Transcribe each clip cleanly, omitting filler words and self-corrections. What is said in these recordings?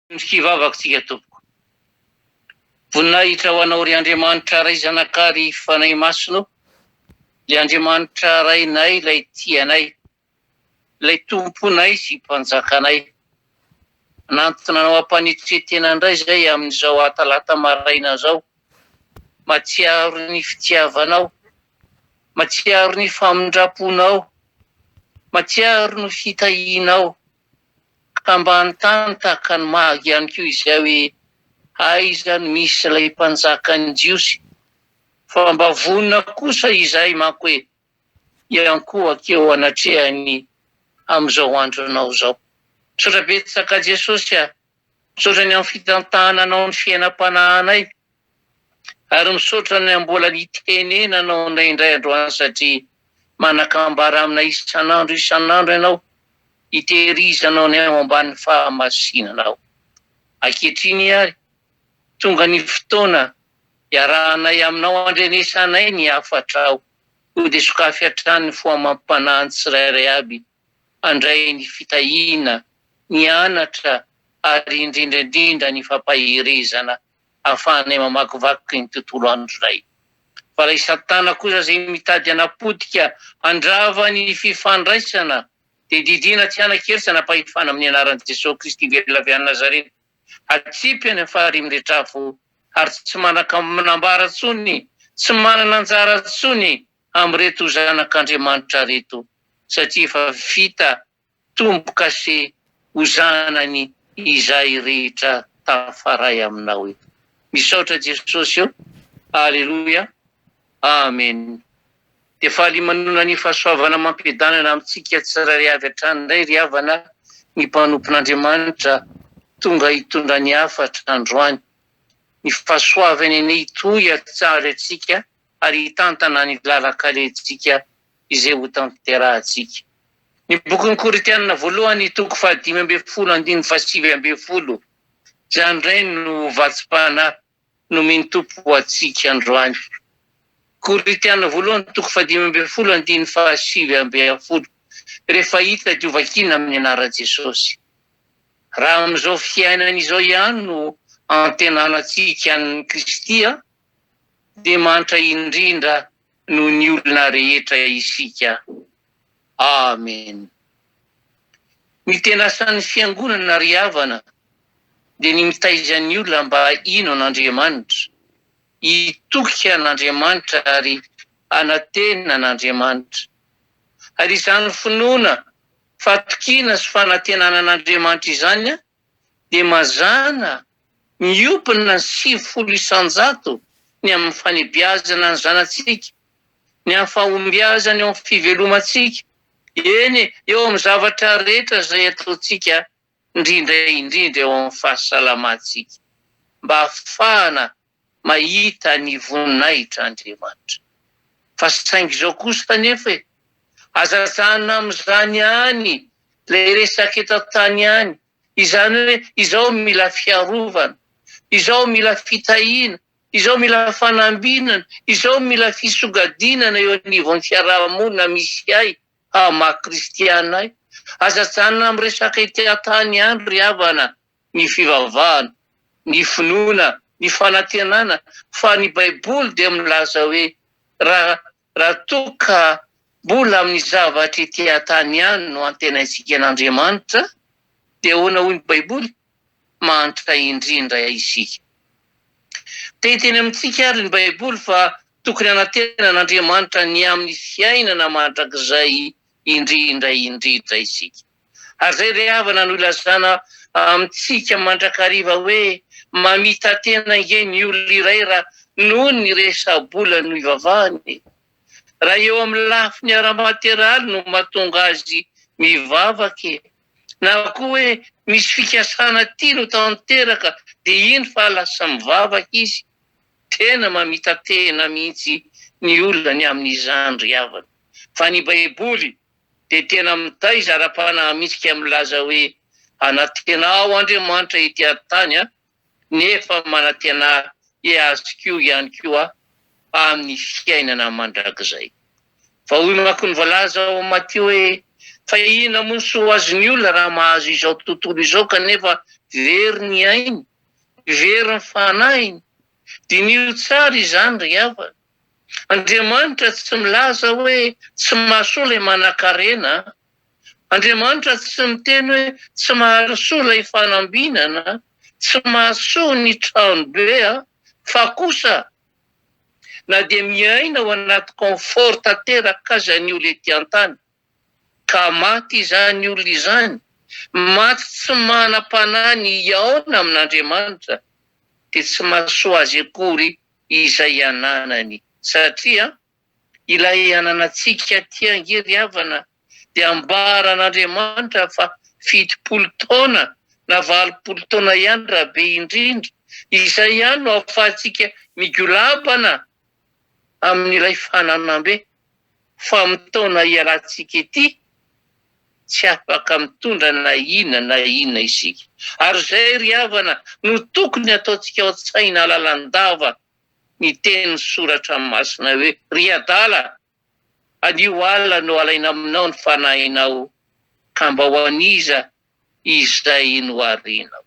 Miondrika hivavaka tsika tompoko. Voninahitra ho anao ry Andriamanitra Ray Zanaka ary Fanahy Masina ô, ilay Andriamanitra Rainay ilay tia anay, ilay Tomponay sy Mpanjakanay. Manantona anao am-panetren-tena indray izay amin'izao atalata maraina izao. Mahatsiaro ny fitiavanao, mahatsiaro ny famindram-ponao, mahatsiaro ny fitahianao. Ka mba hanontany tahaka ny magy ihany koa izay hoe aiza no misy ilay mpanjakan'ny Jiosy? Fa mba vonona kosa izahay manko e! Hiankohoka eo anatrehany amin'izao andronao izao. Misaotra betsaka Jesosy a! Misaotra ny amin'ny fitantananao ny fiainam-panahinay. Ary misaotra ny mbola nitenenanao indraindray androany satria manakambara aminay isan'andro isan'andro ianao hitehirizanao ny ao ambany fahamasinanao. Ankehitriny ary, tonga ny fotoana hiarahanay aminao handrenesanay ny hafatrao, koa dia sokafy hatrany ny fo amam-panahin'ny tsirairay aby handray ny fitahiana, ny anatra ary indrindra indrindra ny fampaherezana ahafahanay mamakivaky ny tontolo andronay. Fa ilay satana kosa izay mitady hanapotika, handrava ny fifandraisana, dia didiana tsy hanan-kery sy hanam-pahefana amin'ny anaran'i Jesoa Kristy velona avy any Nazareta, atsipy any amin'ny farihy miretrafo, ary tsy manan-nambara intsony, tsy manana anjara intsony amin'ireto zanak'Andriamanitra ireto, satria efa vita Tombo-kase ho zanany izay rehetra tafaray aminao eto. Misaotra Jesosy ô! Aleloia! Amen! Dia faly manonona ny fahasoavana amam-piadanana amintsika tsirairay avy hatrany indray ry havana ny mpanompon'Andriamanitra tonga hitondra ny hafatra androany. Ny fahasoavany anie hitohy hatsary antsika ary hitantana ny lalan-kalehantsika izay hotanterahantsika. Ny bokin'ny Korintiana voalohany toko faha-15 andininy faha-19, izany indray no vatsim-panahy nomen'ny Tompo ho antsika androany. Korintiana voalohany toko faha-15 andininy faha-19, rehefa hita dia hovakina amin'ny anaran'i Jesosy. Raha amin'izao fiainana izao ihany no antenanantsika an'i Kristy dia mantra indrindra noho ny olona rehetra isika. Amen. Ny tena asan'ny fiangonana ry havana dia ny mitaiza ny olona mba hino an'Andriamanitra, hitoky an'Andriamanitra ary hanantena an'Andriamanitra. Ary izany finoana, fatokiana sy fanantenana an'Andriamanitra izany dia mazàna miompina ny 90% ny amin'ny fanebiazana ny zanatsika, ny amin'ny fahombiazana eo amin'ny fivelomantsika, eny e, eo amin'ny zavatra rehetra izay ataontsika, indrindra indrindra eo amin'ny fahasalamantsika, mba hahafahana mahita ny voninahitr'Andriamanitra. Fa saingy izao kosa anefa e, aza ajanona amin'izany ihany ilay resaka eto an-tany ihany, izany hoe izao mila fiarovana, izao mila fitahiana, izao mila fanambinana, izao mila fisongadinana eo anivon'ny fiaraha-monina misy ahy amin'ny maha kristiana ahy. Aza ajanona amin'ny resaka ety an-tany ihany ry havana ny fivavahana, ny finoana, ny fanantenana fa ny baiboly dia milaza hoe raha raha toa ka mbola amin'ny zavatra ety an-tany ihany no antenaintsika an'Andriamanitra dia ahoana hoy ny baiboly? Mahantra indrindra isika. Te hiteny amintsika ary ny baiboly fa tokony hanantena an'Andriamanitra ny amin'ny fiainana mandrakizay indrindra indrindra isika. Ary izay ry havana no ilazana amintsika mandrakariva hoe mamita-tena ange ny olona iray raha noho ny resa-bola no ivavahany e! Raha eo amin'ny lafiny ara-materaly no mahatonga azy mivavaka e! Na koa hoe misy fikasana tiany ho tanteraka dia iny fa lasa mivavaka izy. Tena mamita-tena mihitsy ny olona ny amin'izany ry havana. Fa ny Baiboly dia tena mitaiza ara-panahy mihitsy ka milaza hoe anantenao Andriamanitra ety an-tany an, nefa manantena Azy koa ihany koa amin'ny fiainana mandrakizay. Fa hoy manko ny voalaza ao amin'ny Matio hoe, Fa inona moa ny soa ho azon'ny olona raha mahazo izao tontolo izao kanefa Very ny ainy, very ny fanahiny. Diniho tsara izany ry havana. Andriamanitra tsy milaza hoe tsy mahasoa ilay manankarena. Andriamanitra tsy miteny hoe tsy mahasoa ilay fanambinana, tsy mahasoa ny tranobe, fa kosa na dia miaina ao anaty confort tanteraka aza ny olona ety an-tany, ka maty izany olona izany, maty tsy manam-panahy ny hihaona amin'Andriamanitra, dia tsy mahasoa azy akory izay ananany, satria ilay ananantsika aty ange ry havana dia ambaran'Andriamanitra fa 70 taona na 80 taona ihany raha be indrindra, izay ihany no ahafahantsika migolabana amin'ilay fananam-be, fa amin'ny taona hialantsika ety tsy afaka mitondra na inona na inona isika. Ary izay ry havana no tokony hataontsika ao an-tsaina lalandava ny tenin'ny soratra masina hoe, Ry adala, anio alina no alaina aminao ny fanahinao, ka mba ho an'iza izay noharinao?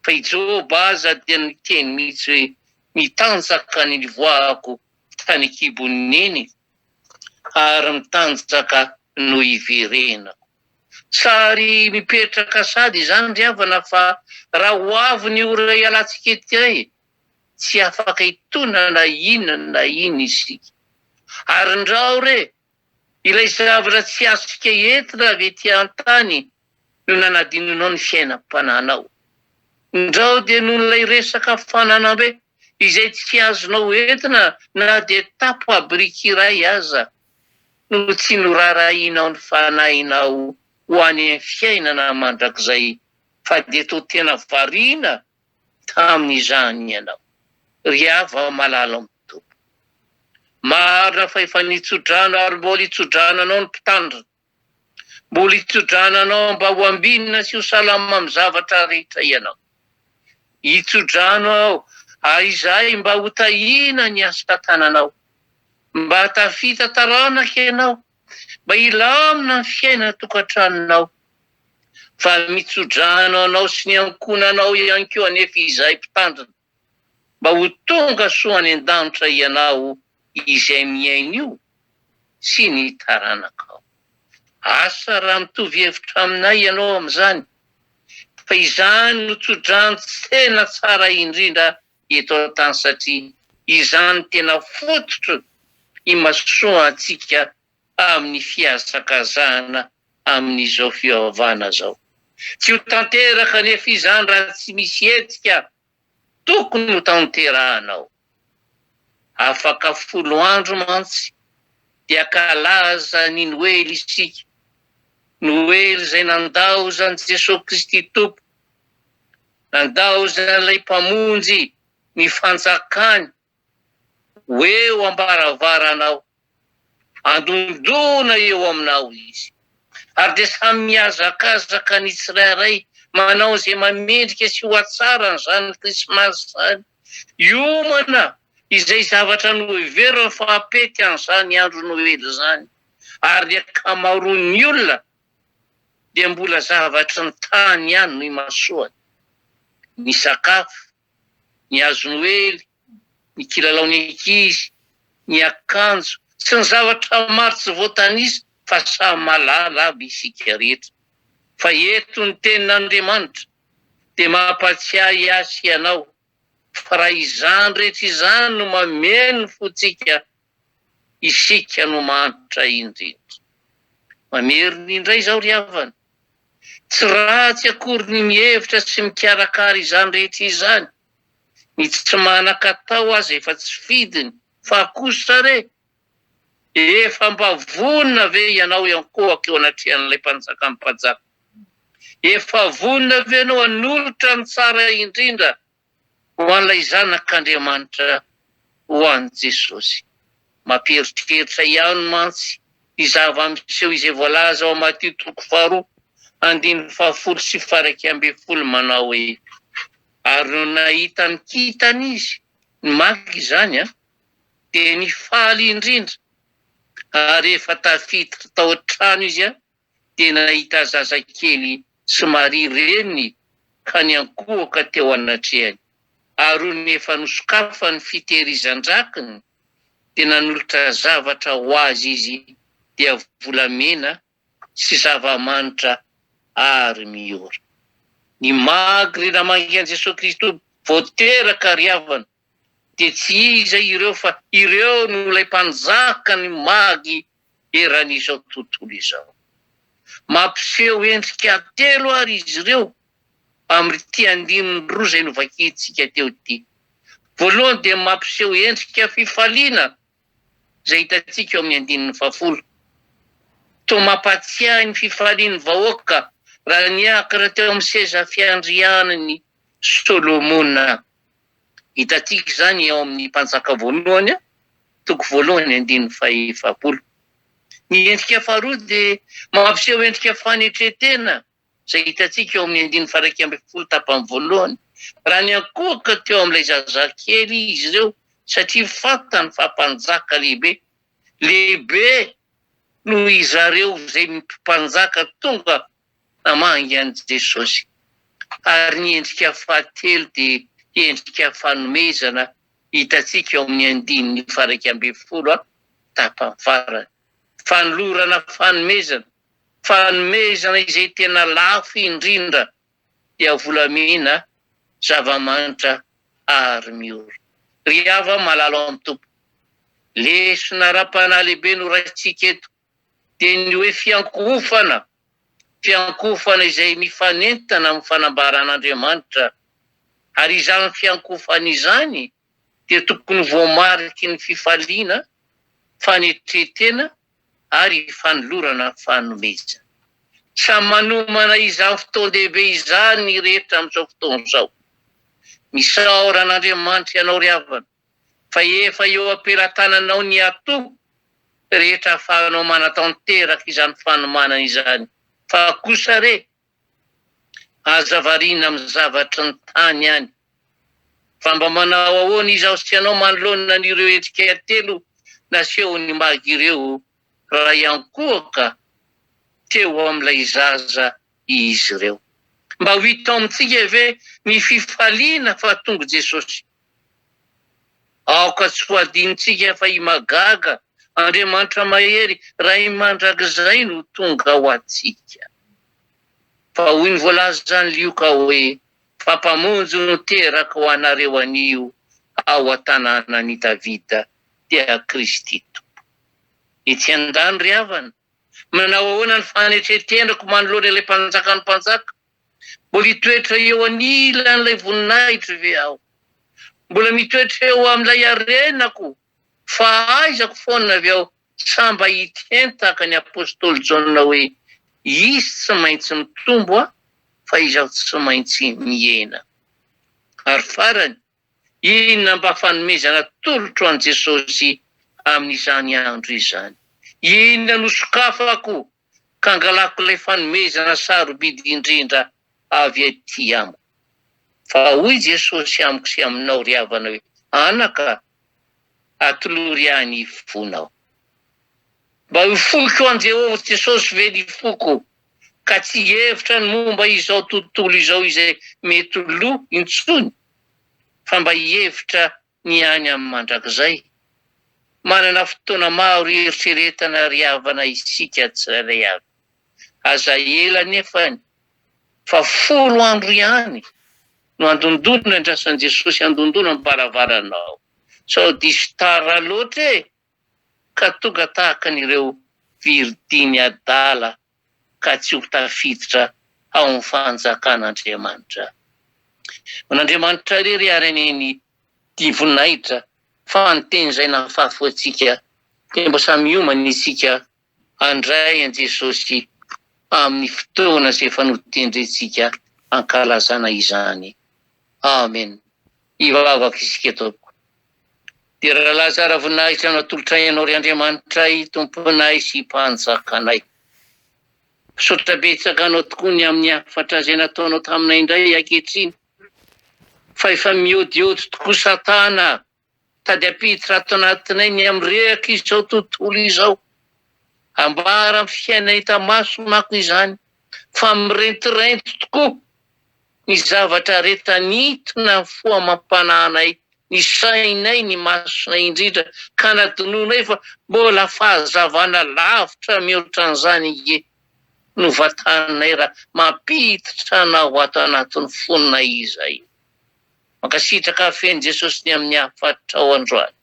Fa i Joba aza dia niteny mihitsy hoe, Mitanjaka ny nivoahako tany an-kibon'i Neny, ary mitanjaka no hiverenako. Sary mipetraka sady izany ry havana fa raha ho avy ny ora hialantsika ety ay, tsy afaka hitondra na inona na inona isika. Ary ndrao re, ilay zavatra tsy azontsika entina avy ety an-tany no nanadinonao ny fiainam-panahinao. Ndrao dia noho ilay resaka fananam-be izay tsy azonao entina na dia tapa-biriky iray aza no tsy noraharahianao ny fanahinao ho any amin'ny fiainana mandrakizay fa dia toa tena variana tamin'izany ianao, ry hava-malala ao amin'ny Tompo. Marina fa efa nitso-drano ary mbola hitso-drano anao ny Mpitandrina. Mbola hitso-drano anao mba ho ambinina sy ho salama amin'ny zavatra rehetra ianao. Hitso-drano aho ary izahay mba ho tahiana ny asa tananao, mba hahatafita taranaka ianao, mba hilamina ny fiainan-tokantranonao. Fa mitso-drano anao sy ny ankohonanao ihany koa anefa izahay mpitandrina, mba ho tonga soa any an-danitra ianao izay mihaino io sy ny taranakao. Asa raha mitovy hevitra aminay ianao amin'izany, fa izany no tso-drano tena tsara indrindra eto an-tany satria izany tena fototry imasoantsika amin'ny fihazakazahana amin'izao fivavahana izao. Tsy ho tanteraka anefa izany raha tsy misy hetsika tokony ho tanterahanao. Afaka folo andro mantsy dia hankalaza ny Noely isika, Noely izay nandaozan'i Jesoa Kristy Tompo, nandaozan'ilay Mpamonjy ny fanjakany ho eo am-baravaranao, andondona eo aminao izy. Ary dia samy mihazakazaka ny tsirairay manao izay mamendrika sy ho hatsaran'izany Krismasy izany, hiomana izay zavatra noheveriny fa hampety an'izany andro Noely izany. Ary ny ankamaroan'ny olona dia mbola zavatry ny tany ihany no imasoany, ny sakafo, ny hazo noely, ny kilalaon'ny ankizy, ny akanjo, sy ny zavatra maro tsy voatanisa fa samy mahalala aby isika rehetra. Fa eto ny tenin'Andriamanitra dia mampatsiahy ahy sy ianao fa raha izany rehetra izany no mameno ny fontsika, isika no mahantra indrindra. Mamerina indray izao ry havana, tsy ratsy akory ny mihevitra sy mikarakara izany rehetra izany, ny tsy manan-katao aza efa tsy fidiny fa kosa re, efa mba vonona ve ianao hiankohoka eo anatrehan'ilay Mpanjakan'ny mpanjaka? Efa vonona ve ianao hanolotra ny tsara indrindra ho an'ilay Zanak'Andriamanitra, ho an'i Jesosy. Mampieritreritra ihany mantsy ny zava-miseho izay voalaza ao Matio toko faharoa andininy fahafolo sy faha-11 manao hoe, Ary nony nahita ny kintana izy, ny magy izany an, dia nifaly indrindra, ary rehefa tafiditra tao an-trano izy an, dia nahita zazakely sy Maria reniny. Ka niankohoka teo anatrehany. Ary nony efa nosokafany ny fitehirizan-drakiny, dia nanolotra zavatra ho azy izy, dia volamena sy zava-manitra ary miora. Ny magry namangy an'i Jesoa Kristy vao teraka ry havana, dia tsy iza ireo fa ireo no ilay mpanjaka ny magy eran'izao tontolo izao. Mampiseho endrika telo ary izy ireo amin'ity andininy roa izay novakintsika teo ity. Voalohany dia mampiseho endrika fifaliana izay hitantsika eo amin'ny andininy fahafolo. Toa mampahatsiahy ny fifalian'ny vahoaka raha niakatra teo amin'ny seza fiandrianan'i Solomona. Hitantsika izany ao amin'ny Mpanjaka voalohany, toko voalohany, andininy fahefapolo. Ny endrika faharoa dia mampiseho endrika fanetren-tena izay hitantsika eo amin'ny andininy faha-11 tapany voalohany, raha niankohoka teo amin'ilay zazakely izy ireo satria fantany fa mpanjaka lehibe, lehibe noho izareo izay mpanjaka tonga namangy an'i Jesosy. Ary ny endrika fahatelo dia endrika fanomezana hitantsika eo amin'ny andininy faha-11 tapany farany. Fanolorana fanomezana, fanomezana izay tena lafo indrindra dia volamena, zava-manitra ary miora. Ry hava malala ao amin'ny Tompo, lesona ara-panahy lehibe no raisintsika eto dia ny hoe fiankohofana, fiankohofana izay mifanentana amin'ny fanambaran'Andriamanitra, ary izany fiankohofana izany dia tokony ho voamariky ny fifaliana, fanetren-tena ary fanolorana fanomezana. Samy manomana izany fotoan-dehibe izany ny rehetra amin'izao fotoana izao. Misaora an'Andriamanitra ianao ry havana fa efa eo am-pelatananao ny ato rehetra ahafahanao manatanteraka izany fanomanana izany fa kosa re aza variana amin'ny zavatry ny tany any fa mba manao ahoana izaho sy ianao manoloana an'ireo hetsika telo nasehon'ny magy ireo raha hiankohoka teo amin'ilay zaza izy ireo. Mba ho hita ao amintsika ve ny fifaliana fa tonga Jesosy? Aoka tsy ho adinontsika fa i Magaga, Andriamanitra mahery, Ray mandrakizay no tonga ho antsika. Fa hoy ny voalazan'i Lioka hoe, Fa Mpamonjy no teraka ho anareo anio ao an-tanànan'i Davida, dia Kristy Tompo. Etsy an-dany ry havana, manao ahoana ny fanetren-tenako manoloana ilay Mpanjakan'ny mpanjaka? Mbola hitoetra eo anilan'ilay voninahitro ve aho? Mbola mitoetra eo amin'ilay harenako fahaizako foana ve aho sa mba hiteny tahaka ny apostoly Jaona hoe, Izy tsy maintsy mitombo fa izaho tsy maintsy mihena? Ary farany, inona mba fanomezana atolotro an'i Jesosy amin'izany andro izany? Inona no sokafako ka angalako ilay fanomezana sarobidy indrindra avy aty amiko. Fa hoy Jesosy amiko sy aminao ry havana hoe, Anaka, atolory ahy ny fonao. Mba ho foiko an'i Jehovah Jesosy ve ny foko, ka tsy hihevitra ny momba izao tontolo izao izay mety ho lo intsony, fa mba hihevitra ny any amin'ny mandrakizay. Manana fotoana maro hieritreretana ry havana isika tsirairay avy. Aza ela anefa fa folo andro ihany no andondona andrasan'i Jesosy handondona am-baravaranao. Sao diso tara loatra e! Ka tonga tahaka an'ireo viridiny adala ka tsy ho tafiditra ao amin'ny fanjakan'Andriamanitra. Ho an'Andriamanitra irery ary anie ny tia voninahitra fa ny teny izay nafafy ho antsika dia mba samy hiomana isika handray an'i Jesosy amin'ny fotoana izay efa notendrentsika hankalazana izany. Amen. Hivavaka isika tompoko. Dera laza ara voninahitra no atolotray anao ry Andriamanitray Tomponay sy Mpanjakanay. Misaotra betsaka anao tokoa ny amin'ny hafatra izay nataonao taminay indray ankehitriny fa efa miodiody tokoa satana tady hampiditra ato anatinay ny amin'ny rehaka izao tontolo izao. Ambara amin'ny fiainana hita maso manko izany fa mirentirenty tokoa. Ny zavatra rehetra nintona ny fo amam-panahinay, ny sainay, ny masonay indrindra, ka nadinoinay fa mbola fahazavana lavitra mihoatra an'izany ange no vatanay raha mampiditra anao ato anatin'ny fonay izay. Mankasitraka feno Jesosy ny amin'ny hafatrao androany.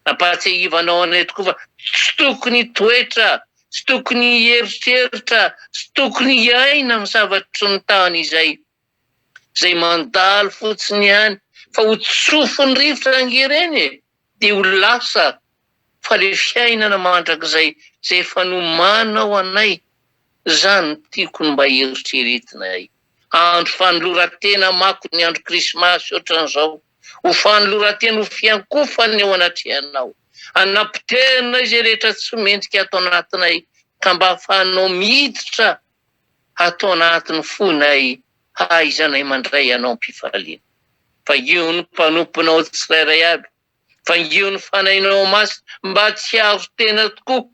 Nampahatsiahivanao anay tokoa fa tsy tokony hitoetra, tsy tokony hieritreritra, tsy tokony hiaina amin'ny zavatry ny tany izay izay mandalo fotsiny ihany fa ho tsofin'ny rivotra ange ireny e! dia ho lasa fa le fiainana mandrakizay izay efa nomanao anay zany no tiako ny mba eritreretinay. Andro fanoloran-tena mako ny andro krismasy ohatran'izao. Ho fanoloran-tena ho fiankofana eo anatrehanao. Anampotehina izay rehetra tsy mendrika ato anatinay ka mba ahafahanao miditra ato anatin'ny fonay hahaizanay mandray anao am-pifaliana. Fadio ny mpanomponao tsirairay aby Vangio ny Fanahinao Masina mba tsy hiaro tena tokoa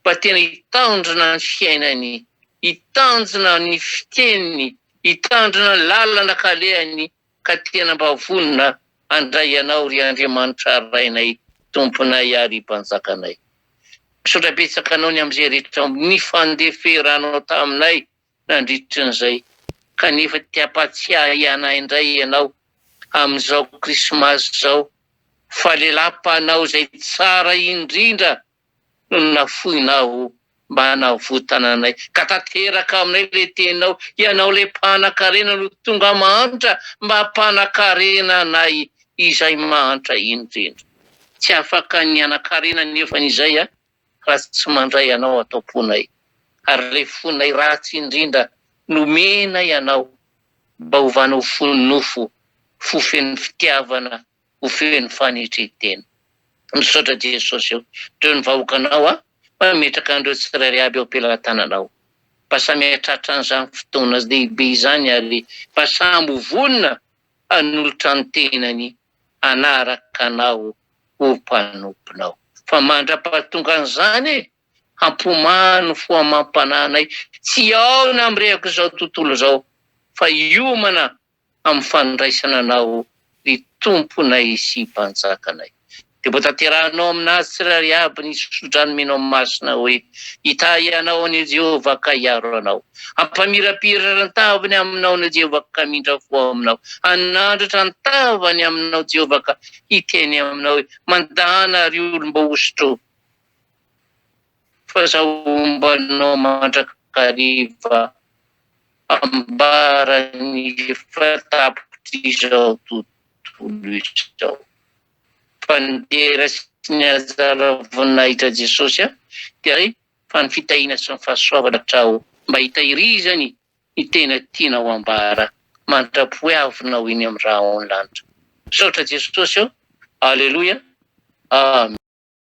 fa tena hitandrina ny fiainany, hitandrina ny fiteniny, hitandrina ny lalana kalehany ka tena mba vonona handray Anao ry Andriamanitra Rainay, Tomponay ary Mpanjakanay. Misaotra betsaka Anao ny amin'izay rehetra nifandeferanao taminay nandritra an'izay, kanefa te hampatsiahy anay indray ianao amin'izao Krismasy izao fa le lapanao izay tsara indrindra no nafoinao mba hanavotana anay, ka tanteraka aminay le teninao, ianao le mpanan-karena no tonga mahantra mba hampanan-karena anay izay mahantra indrindra. Tsy afaka ny hanan-karena anefa izay an! raha tsy mandray anao ato am-ponay, ary ilay fonay ratsy indrindra nomenay anao mba hovana ho fo nofo, fo feno fitiavana, ho feno fanetren-tena. Misaotra Jesosy o, ndreo ny vahoakanao aho, mametraka an'ireo tsirairay aby eo am-pelatananao, mba samy hahatratra an'izany fotoana lehibe izany ary mba samy ho vonona hanolotra ny tenany hanaraka anao ho mpanomponao. Fa mandra-pahatongan'izany e, hampomano fo amam-panahinay tsy hihaona amin'ny rehak'izao tontolo izao, fa hiomana amin'ny fandraisana Anao ry Tomponay sy Mpanjakanay. Dia mbo tanterahinao aminazy tsirairay aby ny tsodrano omenao masina hoe, Hitahy anao anie Jehovah ka hiaro anao. Hampamirapiratra ny tavany aminao anie Jehovah ka hamindra fo aminao. Hanandratra ny tavany aminao Jehovah ka hiteny aminao hoe, Mandàna ry olom-boahosotro, fa Izaho homba anao mandrakariva ambaran'ny efa tapitr'izao tontolo izao. Fa ny dera sy ny anjara voninahitra Jesosy a dia fa ny fitahiana sy ny fahasoavana hatrao mba hitahirizany ny tena tianao ambara mandra-poavinao eny amin'ny rahon'ny lanitra. Misaotra Jesosy ô! Aleloia! Amen.